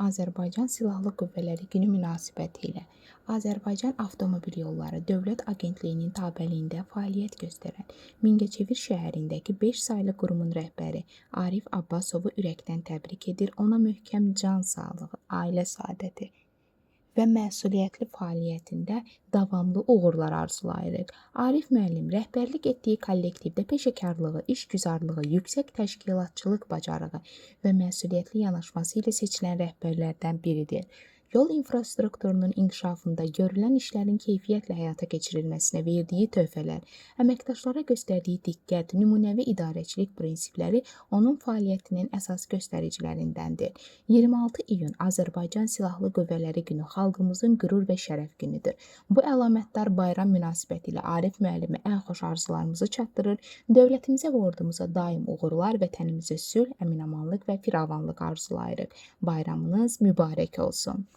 Azərbaycan Silahlı Qüvvələri Günü münasibətilə Azərbaycan Avtomobil Yolları Dövlət Agentliyinin tabeliyində fəaliyyət göstərən Mingəçevir şəhərindəki 5 saylı qurumun rəhbəri Arif Abbasovu ürəkdən təbrik edir, ona möhkəm can sağlığı, ailə səadəti və məsuliyyətli fəaliyyətində davamlı uğurlar arzulayırıq. Arif müəllim rəhbərlik etdiyi kollektivdə peşəkarlığı, işgüzarlığı, yüksək təşkilatçılıq bacarığı və məsuliyyətli yanaşması ilə seçilən rəhbərlərdən biridir. Yol infrastrukturunun inkişafında görülən işlərin keyfiyyətlə həyata keçirilməsinə verdiyi töhfələr, əməkdaşlara göstərdiyi diqqət, nümunəvi idarəçilik prinsipləri onun fəaliyyətinin əsas göstəricilərindəndir. 26 iyun Azərbaycan Silahlı Qüvvələri Günü xalqımızın qürur və şərəf günüdür. Bu əlamətdar bayram münasibətilə Arif müəllimə ən xoş arzularımızı çatdırır, dövlətimizə və ordumuza daim uğurlar, vətənimizə sülh, əminamanlıq və firavanlıq arzulayırıq. Bayramınız mübarək olsun.